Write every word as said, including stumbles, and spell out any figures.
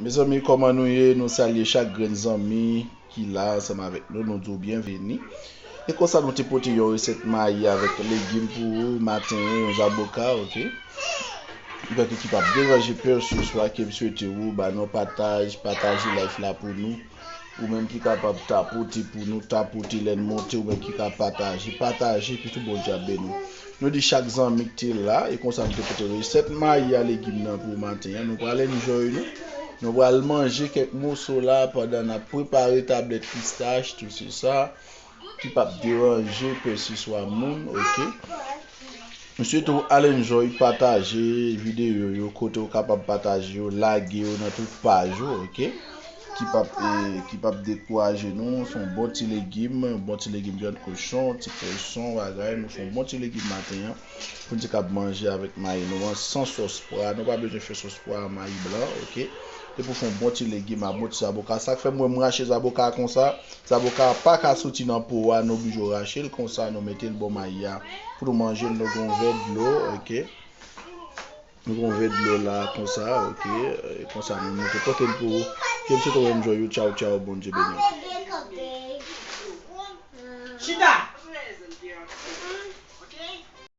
Mezanmi, kòman nou ye? Nou salye chak grenn zanmi ki la ansanm avèk nou. Nou di w byenveni. E konsa nou te pote yon resèt mayi avèk legim pou ou maten, yon zaboka, oke? M kwè ke ki p ap deranje pèsonswa, ke m swete ou ba nou pataj, pataje live la pou nou. Ou menm ki kapab tapote pou nou, tapote lè n monte, ou menm ki ka pataje, pataje, epi tou Bondye ap beni w. Nou di chak zanmi ki te la, e konsa nou te pote resèt mayi a legim nan pou maten an. Nou pral enjoy nou. Nou pral manje kèk moso la pandan n ap prepare tablèt pistach, tou se sa. Ki p ap deranje pèsonswa moun, oke? M swete w al enjoy, pataje videyo yo, kote w kapab pataje yo, lage yo nan tout paj ou, oke? Ki p ap, e, ki p ap dekouraje nou. Se yon bon ti legim, yon bon ti legim vyann kochon, ti pwason, bagay. Nou fè yon bon ti legim maten an. Pou n te kab manje avèk mayi nou an san sòs pwa. Nou pa bezwen fè sòs pwa a mayi blan, oke? Depi w fè yon bon ti legim a, bon ti zaboka. Sa k fè m wè m rache zaboka a konsa. Zaboka a pa ka soti nan po a, nou oblije rache l konsa, nou mete l bò mayi a. Pou nou manje l, nou gen yon vè dlo, oke? Nou gen yon vè dlo la konsa, oke? E konsa nou mete pote l pou ou. Ke m swete w enjoy yo, tchaw, tchaw, Bondye beni w. Chita!